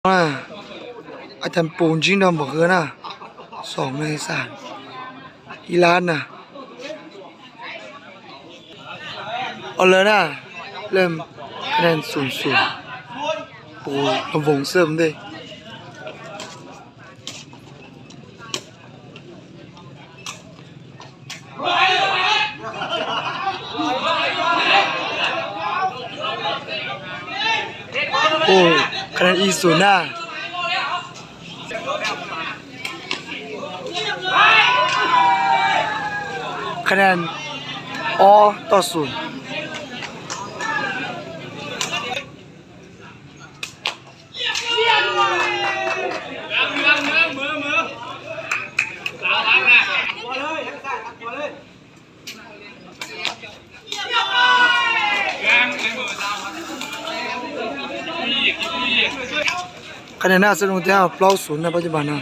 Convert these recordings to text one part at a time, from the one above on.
ອາຈານປູນຈິງດອນບໍ່ເຮືອນະ ສອງໃນສາມ ອີລານນະ ເອົາເລີຍນະ ເລີ່ມຄະແນນສູນສູນ ໂອ້ ລຳວົງເສີມເດ້. ໂອ້ ຄະແນນອີສູນນະ ຄະແນນອໍຕໍ່ສູນ. ຄະແນນໜ້າສະໜຸກແທ້ ເກົ້າສູນນະ ປັດຈຸບັນນະ.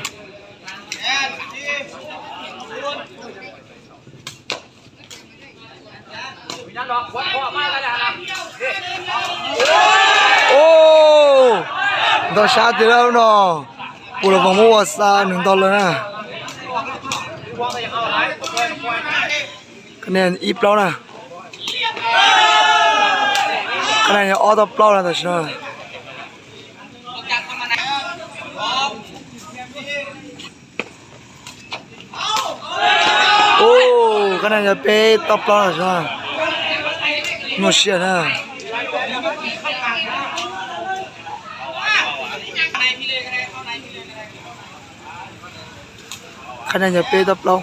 ໂອ້ ຕໍ່ຊາດເດີແລ້ວເນາະ ປູລະວັງໝູ່ວາຊາ ໜຶ່ງຕໍ່ເລີຍນະ. ຄະແນນອີເປົ່ານະ ຄະແນນອອກຕໍ່ເປົ່ານະ ຕາຊະນະ. ໂອ້ ຄະແນນຈະເປຕໍ່ເປົ່ານະ ໂນເຊຍນະ ຄະແນນຈະເປຕໍ່ເປົ່າ.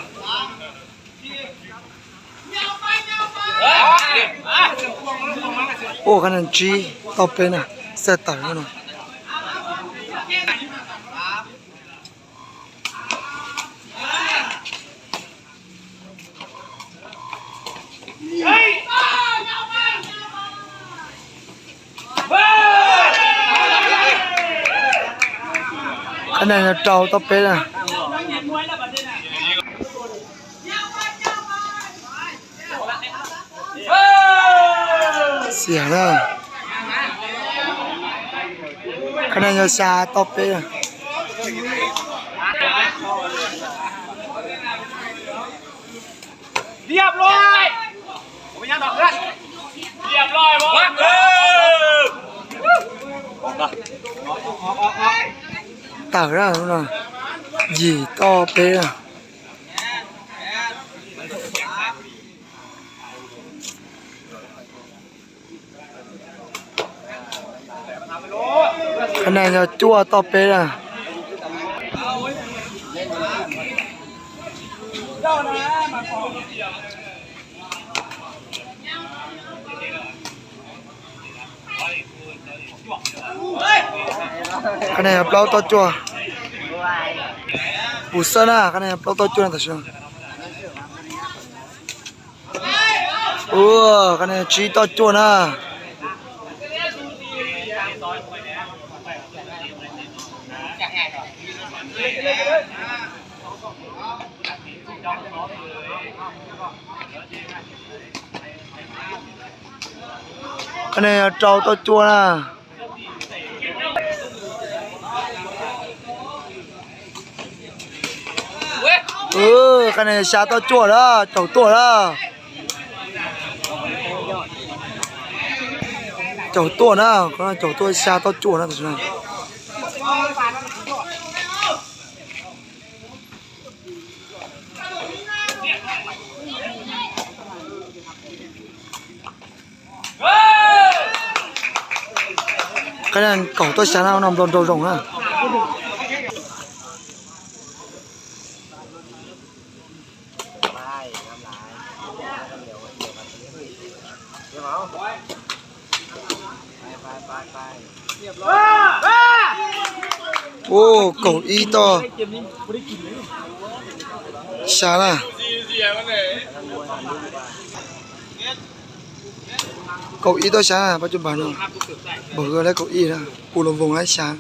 ໂອ້ ຄະແນນຈີຕໍ່ເປັນນະ ແຊດຕາຍແລ້ວເນາະ. ຄະແນນເກົ້າຕໍ່ເປັນນະ. ເສຍແລ້ວ ຄະແນນຊາດຕໍ່ເປ. ລຽບຮ້ອຍ ບໍ່ມີຫຍັງດອກເພື່ອນ ລຽບຮ້ອຍບໍ່ ເອີ ຕາຍແລ້ວນະ ຢີຕໍ່ເປ. ຄະແນນຈະຈົວຕໍ່ເປນະ. ຄະແນນເປົ່າຕໍ່ຈົວ ບູເຊີນະ ຄະແນນເປົ່າຕໍ່ຈົວນະ ຕາຊະ. ໂອ້ ຄະແນນຈີຕໍ່ຈົວນະ. ຄະແນນເຈົ້າຕໍ່ຈົວນະ. ເອີ ຄະແນນຊາຕໍ່ຈົວລະ ເຈົ້າຕົວລະ ເຈົ້າຕົວນະ ເຈົ້າຕົວຊາຕໍ່ຈົວນະ. ຄະແນນເກົ້າຕໍ່ສາມນະ ນ້ອງດອນໂດດົງນະ. ໂອ້ ເກົ້າອີ່ຕໍ່ສາມນະ. ເກົ້າອີ່ຕໍ່ສາມນະ ປັດຈຸບັນເນາະ ບໍ່ເຫຼືອແລ້ວເກົ້າອີ່ນະ ປູລະວົງໄດ້ສາມ.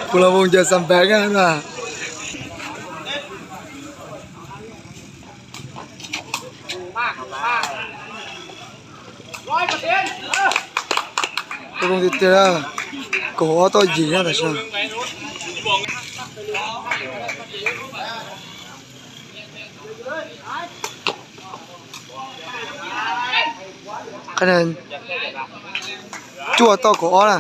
ພວກເຮົາຄົງຈະສຳແບງກັນວ່າ ເບິ່ງຕິດເດີ ໂກອອໂຕ້ຍິງນະ ແຕ່ຊະ ຄະແນນ ຈົວໂຕ້ໂກອອນະ.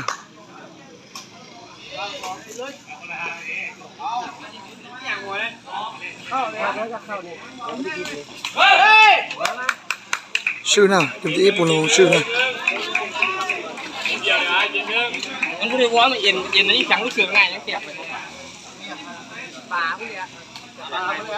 ຊື່ນະ ເຕັມທີ່ປຸ່ນລົງຊື່ນະ ມັນບໍ່ໄດ້ວ່າມັນເອັນ ເອັນອັນນີ້ຈັງຮູ້ສຶກງ່າຍ ຍັງແສບເລີຍ.